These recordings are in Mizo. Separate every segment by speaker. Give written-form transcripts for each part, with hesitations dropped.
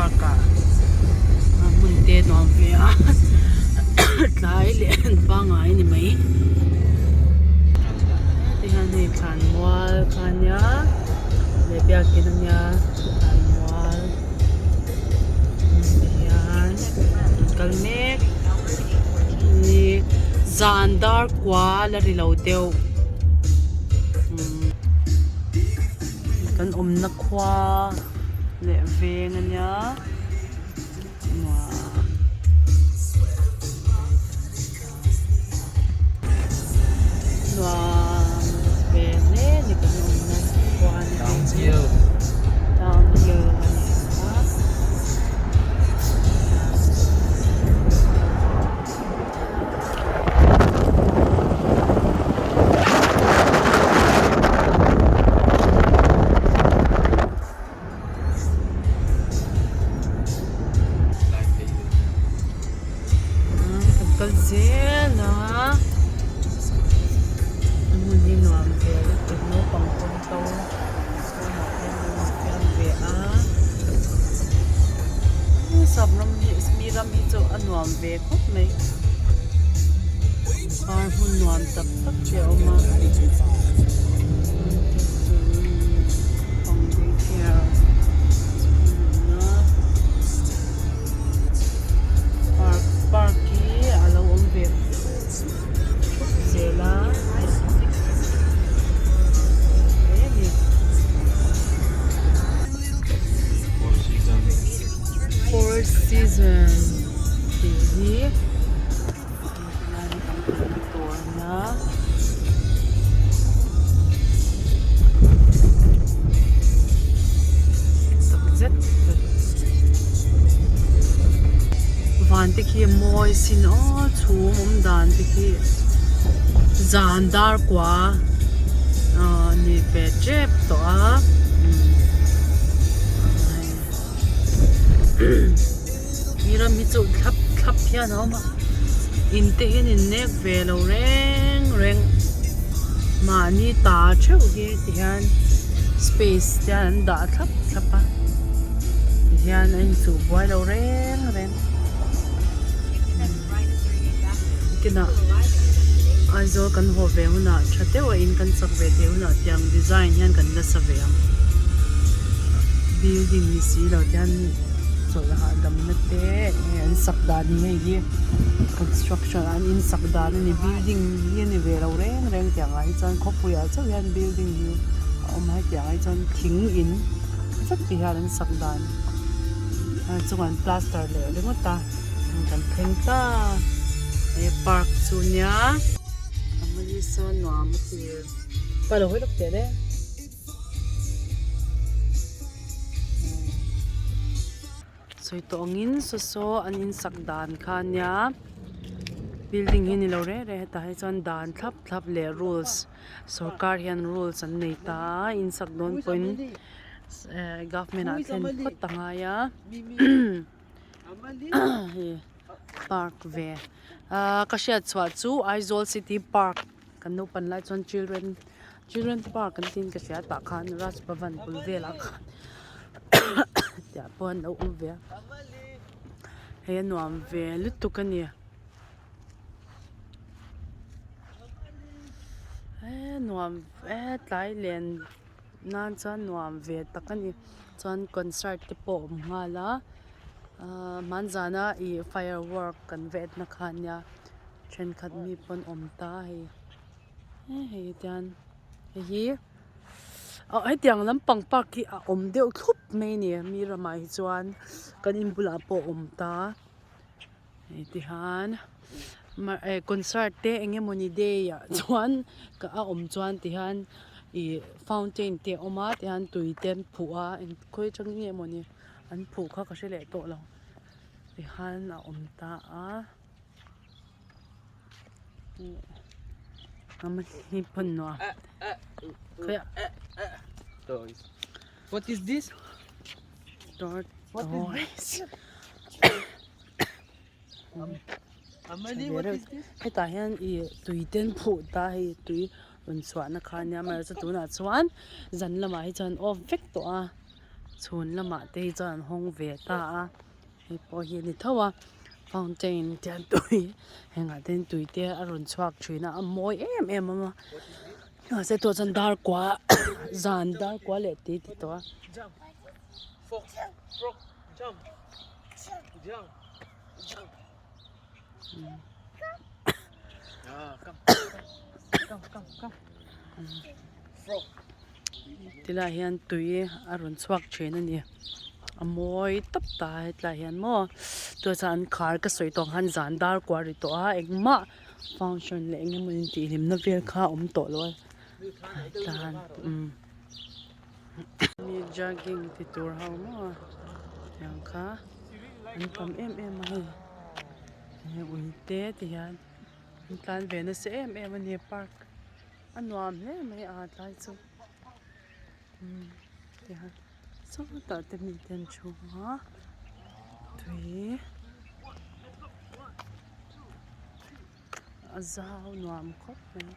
Speaker 1: park ah hmun te nuam ve a tlai leh an pangai a ni mai heti hian hei thlanmual kha a nia leh biakin a nia thlanmual ti hian an kal mek ni zan dar kua la ri lo deuh kan awmna khua leh veng a nia nuam nuam ve hle a ni kan awmna khua a ni
Speaker 2: Downhill
Speaker 1: downhill a ni a. Kan kal zel a hmun hi nuam ve lutuk naupang pawn to sawnah hian an infiam ve a sap ram hi mi ram hi chu a nuam ve khawp mai par hmun nuam tak tak te a awm a. Park park hi a lo awm ve thup zel a hle a ni. Four season tih hi helai hi kan kalna tur a nia. Takzet van te khi a mawi sin aw chhum awm dan te khi zan dar kua ah ni ve tep tawh a mi ram hi chu thlap thlap hian a awm a in te hian in nek ve lo reng reng mahni ta theuh hi ti hian space te hian an dah thlap thlap a ti hian a inchuh buai lo reng reng kinah Aizawl kan haw ve hunah tha deuh a in kan sak ve thei hunah tiang design hian kan la sa ve ang building ni si lo te hian chawlh hahdamna te enge an sak dan hi hei hi construction an in sak dan a ni building hi a ni ve lo reng reng tiang ah hi chuan khawpui ah chauh hian building hi a awm a hetiang ah hi chuan thing in vek ti hian an sak dan a chungah an plaster leh ringawt a kan thleng ta he park chu nia Amalisa nuam a ti pa lo hawi lawk teh le. Sawi tawh angin saw saw an insak dan kha a nia building hi ni lo reng reng hetah hi chuan dan thlap thlap leh rules sorkar hian rules an nei ta a insak dawn pawhin eh government ah thlen phawt a ngai a hei park ve ah ka hriat chhuah chu Aizawl city park kan naupan lai chuan children children park an tiin ka hria tah khan Raj Bhavan bul velah khan tiah pawh an lo awm ve a hei a nuam ve lutuk a ni he nuam e tlai len nan chuan nuam ve tak a ni chuan concert te pawh a awm nghal a ahh hmanzana ih firework kan vet na kha a nia thenkhat mi pawn awm ta hei hei tian hei hi ah hetiang lampang park hi a awm deuh thlup mai a ni mi ramah hi chuan kan in bulah pawh a awm ta hei ti hian concert te eng emawni day ah chuan a awm chuan ti hian ih fountain te a awm a ti hian tui te an phuh a khawi atangin nge mawni an phuh kha ka hre leh tawh lo ti hian a awm ta a.
Speaker 2: Toys. What is this?
Speaker 1: What is this?
Speaker 2: Amali, what is this?
Speaker 1: Hetah hian ih tui te an phuh ta hei tui rawn chhuahna kha ania amaherawhchu tunah chuan zan lamah hi chuan off vek tawh a. Chhun lamah te hi chuan an hawng ve ta a hei pawh hi a ni tho a fountain tian tui hengah te hian tui te a rawn chhuak thin a a mawi em em a mahse tawh chuan dar kua zan dar kua leh tih a ti tawh a. Tilai hian tui a rawn chhuak thin a ni a mawi tawp ta hetlai hian maw chuan chuan an khar ka sawi tawh ang khan zan dar kual ri tawh a engmah function leh eng emaw intih hlimna vel kha a awm tawh lo a tah umm mi jogging ti tur ho maw tiang kha an tam em em a hei he ui te ti hian an tlan ve nasa em em a ni park a nuam hle mai a tlai chu umm tihian sawtah te mi te an thu a tui a zau nuam khawp mai.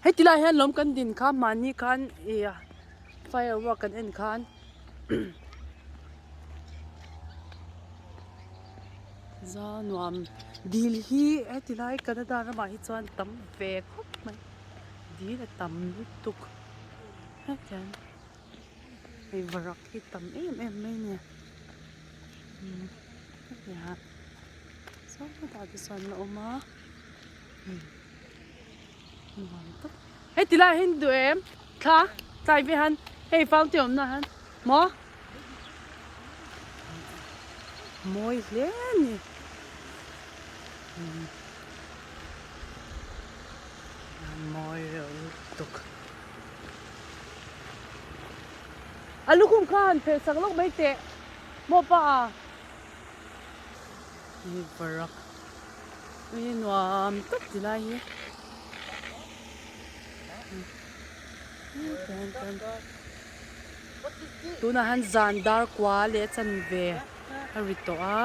Speaker 1: Heti lai hian lawm kan din kha mahni khan ih firework kan en khan za nuam dil hi heti lai Canada ramah hi chuan tam ve khawp mai dil a tam lutuk hetiang hei varak hi tam em em mai a ni hetiang sawtah te sawn a awm a nuam tak heti lai hi an duh em thla tlai ve han hei fountain awmna ah hian maw mawi hle a ni mawi reuh lutuk. A lukhum kha han phelh sak lawk mai teh maw pa a. Hei varak hei nuam tak ti lai hi tunah hian zan dar kua leh chanve a ri tawh a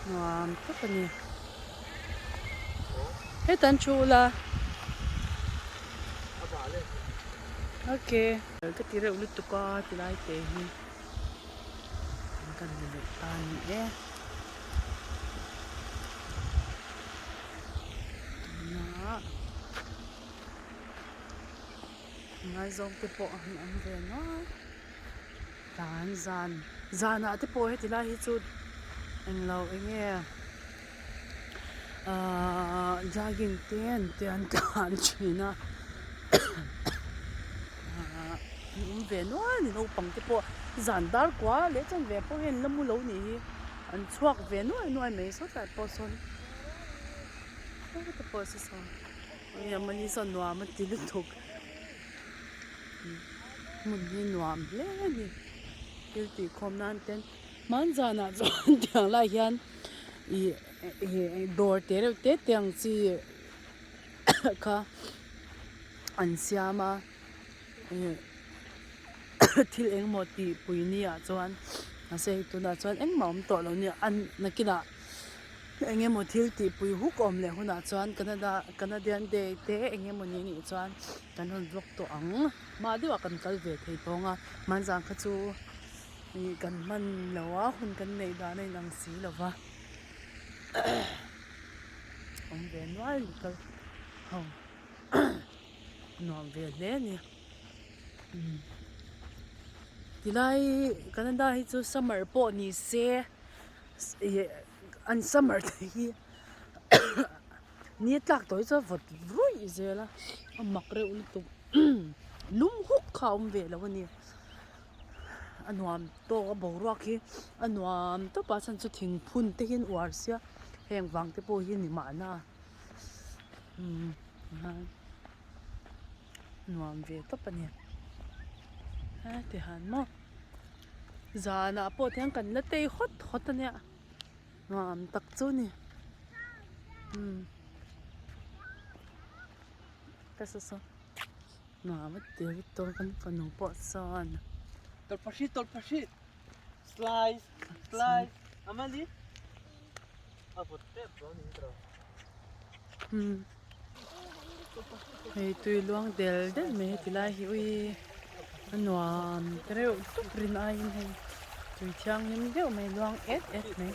Speaker 1: nuam tak a ni. Heta an thu ula okay ka ti reuh lutuk a tilai te hi an kan ni leh ta a ni e tunah ngaizawng te pawh an awm ve nual. Tlan zan zanah te pawh heti lai hi chu englo enge ahh jogging te an ti an tlan thin a ahh an awm ve nual a ni naupang te pawh zan dar kua leh chuan ve pawh hian la mu lo nih hi an chhuak ve nuai nuai mai sawtlai pawh sawn te pawh saw sawn mahni sawn nuam a ti lutuk. Hmun hi nuam hle a ni thil tih khawm nan ten hman zanah chuan tiang lai hian ih ih dawr te reuh te te ang chi kha an siam a ih thil engemaw tih pui ni ah chuan mahse hei tunah chuan engmah a awm tawh lo nia an nakinah. Eng emaw thil tihpui huk awm leh hunah chuan Canada Canadian Day te eng emaw ni anih chuan kan rawn vlog tawh ang. Hma deuhah kan kal ve thei tawng a, hmanzan kha chu ih kan hman lo a, hun kan neih dan a inang si lo va, awm ve nual ni kal ho nuam ve hle a ni. Tilai Canada hi chu summer pawh ni se. Ih an summer te hi ni a tlak tawh hi chuan vawt ruih zel a a mak reuh lutuk lum huk kha a awm ve lo a ni a nuam tawk a boruak hi a nuam tawp a chhan chu thingphun te hi an uar sia heng vang te pawh hi a ni mahna umm nuam ve tawp a ni heti han maw. Zanah pawh hian kan la tei hawt hawt a nia nuam tak chu a ni. Umm ka saw saw nuam a ti lutuk a kan fanu pawh sawn.
Speaker 2: Tawlhpahrit tawlhpahrit slice slice Amali a vawt tep dawn in ka
Speaker 1: Umm hei tui luang del del mai heti lai hi ui a nuam ta reuh tawp rin aiin hei tui thianghlim deuh mai luang et et mai.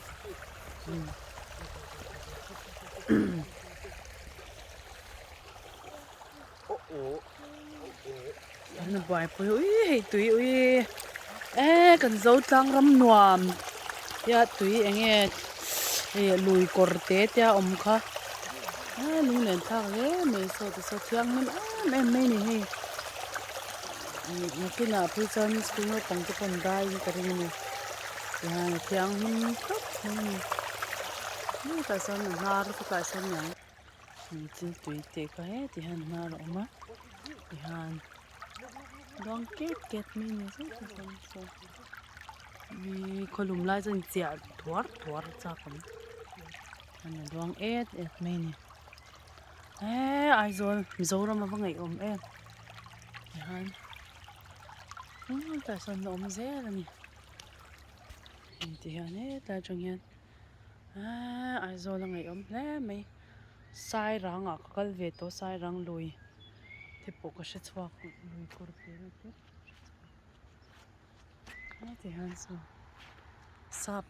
Speaker 1: An buaipui ui hei tui ui e kan zo tlang ram nuam tia tui eng nge hei lui kawr te te a awm kha e lunglen thlak hle mai saw te saw thianghlim em em mai a ni hei nakinah phei chuan school naupang te pawh an dai in ka ring a ni tihian a thianghlim khawp mai a ni hetah sawn a hnar chutah sawn niang thil tui tih kha heti hian a hnar a awm a tihian duang ket ket mai a ni zet a chuan saw ih khawlum lai chuan chiah thuar thuar chak awm a duang et et mai a ni. Eee Aizawl Mizoram a va ngaihawm em tihian umm tah sawn a awm zel a ni hei tihian hetlai atang hian eee Aizawl a ngaihawm hle mai Sairang ah ka kal ve tawh Sairang lui te pawh ka hre chhuak lui kawr te reuh te heti hian saw sap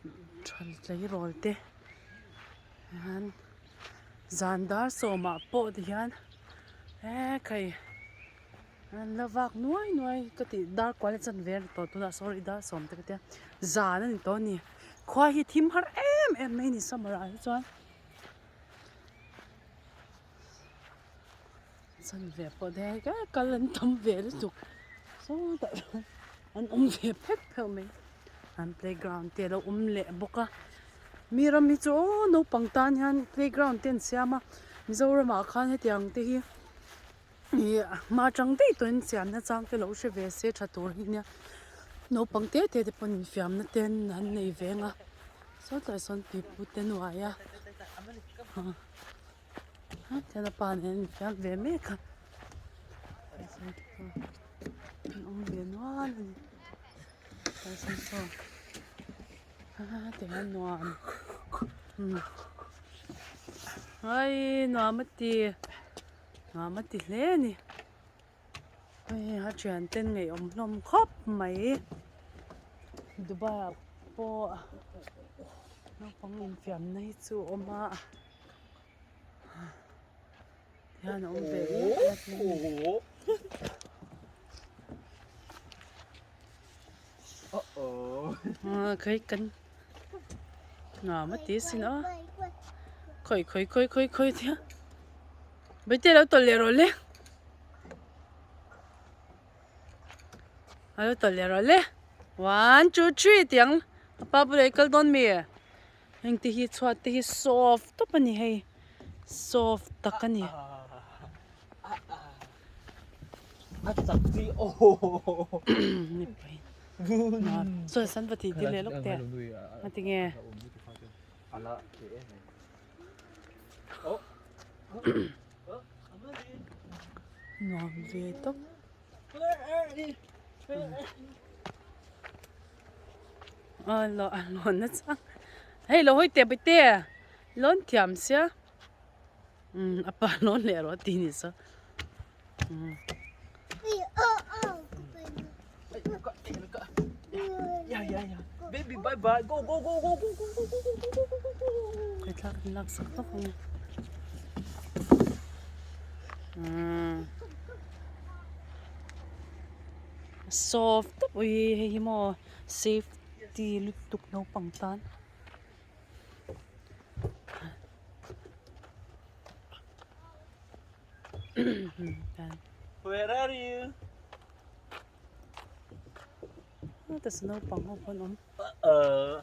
Speaker 1: tha tleirawl te hian zan dar sawmah pawh ti hian hekhei an la vak nuai nuai ka tih dar kual a chan ve a ni tawh tunah sorry dar sawm te ka tia zan a ni tawh a ni khua hi thim har em em mai a ni summer ah hi chuan. Chanve pawh dek a kal an tam ve lutuk sawtah chuan an awm ve phek pheuh mai an playground te alo awm leh bawk a mi ram hi chu aw naupang tan hian playground te an siam a Mizoram ah khan hetiang te hi ih hma atang daih tawhin siam na chang te lo hre ve se tha tur hi nia naupang te te te pawn infiamna te an nei ve ang a sawtlai sawn pipu te nuai a. Hetiang a pa nen an infiam ve mek a an awm ve nual a ni saw hetiang a nuam ai nuam a ti nuam a ti hle a ni hei a thian ten ngaihawm hlawm khawp mai Dubai ah pawh naupang infiamna hi chu a awm a. Hian a awm ve mek a khawi kan nuam a ti asin aw khawi khawi khawi khawi khawi tia Bawihtei lo tawlh leh rawh le a lo tawlh leh rawh le one two three tiang a pa bulah i kal dawn mi. Heng te hi chhuat te hi soft tawp a ni hei soft tak a ni. Chuan san va tih tir leh lawk teh a ti nge. Nuam ve tawp. A lo a lawn na chang hei lo hawi teh bawihte lawn thiam sia umm a pa lawn leh rawh a ti ni saw umm. Khawithlak an lak sak tawp ang umm. Soft tawp ui hei hi maw safety lutuk naupang tan
Speaker 2: Where are you?
Speaker 1: Heta saw naupang ho pawh an awm.
Speaker 2: Uh-oh.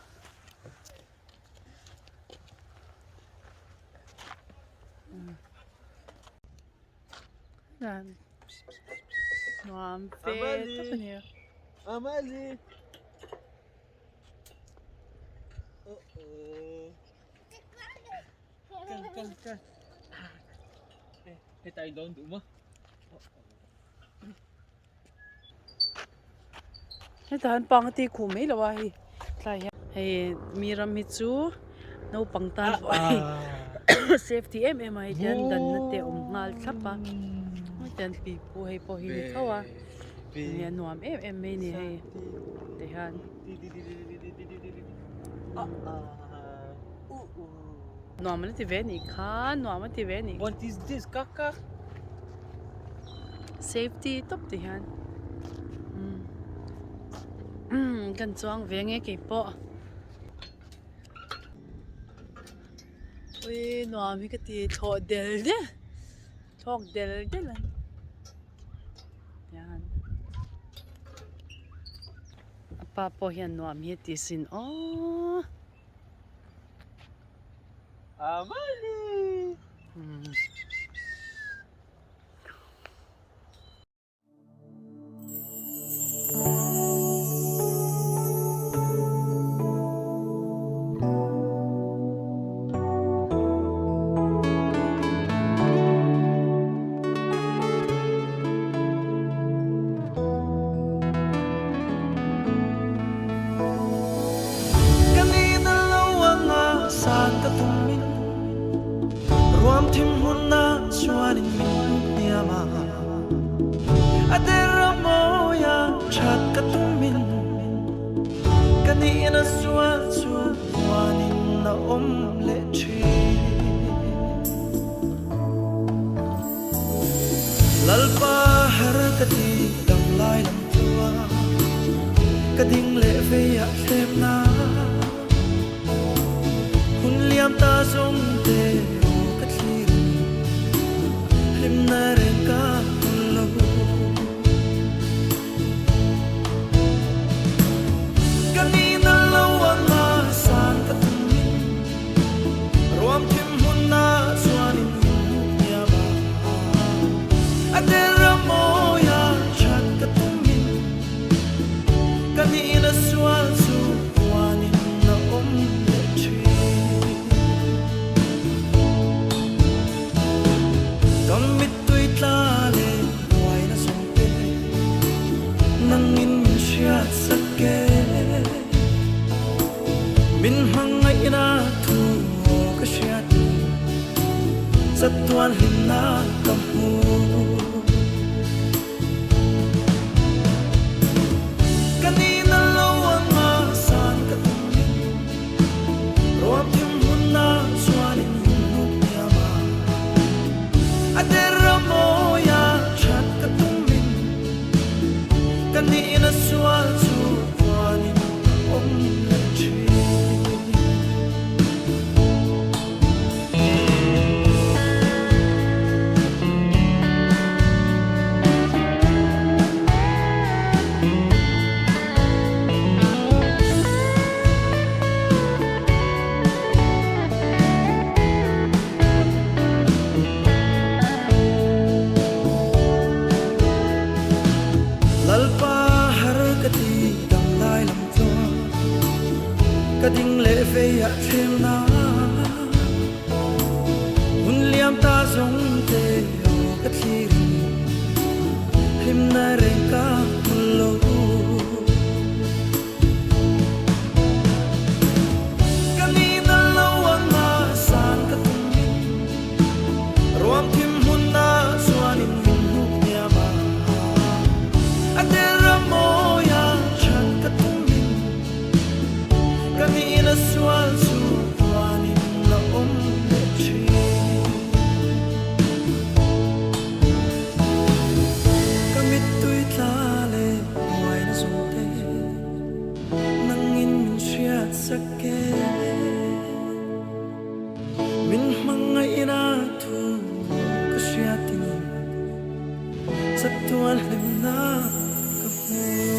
Speaker 1: Nuam fe tak a ni a.
Speaker 2: Amali. Kal kal kal. Hetah i lawn duh maw?
Speaker 1: Hetah hian pang a ti khuh mai lo a hei tlai hian hei mi ram hi chu naupang tan pawh hei safety em em a hei tian danna te a awm nghal thlap a hetiang pipu hei pawh hi ni tho a nia nuam em em mai a ni hei tihian. Nuam an ti ve anih kha, nuam an ti ve anih.
Speaker 2: What is this kaka?
Speaker 1: Safety tawp ti hian. Umm kan chuang ve nge kei pawh. Ui nuam hi ka ti thlawh del del thlawk del del a ni. Tihian a pa pawh hian nuam hi a ti sin aw.
Speaker 2: Amali!
Speaker 3: Ka ni na lo anga san ka tumin ruam thim hmun ah chuanin min hnuk hniam a, a der a mawi a that ka tumin ka nihna sual chu huanin a awm leh thin. Lalpa har ka ti dam lai lam tluang ka ding leh vei ah thlem na hun liam ta zawng te aw ka thlir hlim na reng ka hmu lo. Ka ni na lo anga san ka tum in ruam thim hmun ah chuanin min hnuk hniam a, a der a mawi a that ka tum in ka nihna sual chu huanin a awm leh thin. Ka mittui tla leh buaina zawng te nangin min hriat sak e. Min hmangaihna thu aw ka hriat chatuan hlimna ka hmu. Ka nihna lo anga san ka tum in ruam thim hmunah chuanin min hnuk hniam a, a der a mawi a that ka tum in ka nihna sual chu huanin a awm leh thin. Lalpa har ka ti dam lai lam tluang ka ding leh vei ah thlem na hun liam ta zawng te aw ka thlir in hlimna reng ka hmu lo. Ka nihna lo anga san ka tum in ruam thim hmun ah chuanin min hnuk hniam a, a der a mawi a that ka tum in ka nihna sual chu huanin a awm leh thin. Ka mittui tla leh buaina zawng te nangin min hriat sak e. Min hmangaihna thu ka hriatin chatuan hlimna ka hmu.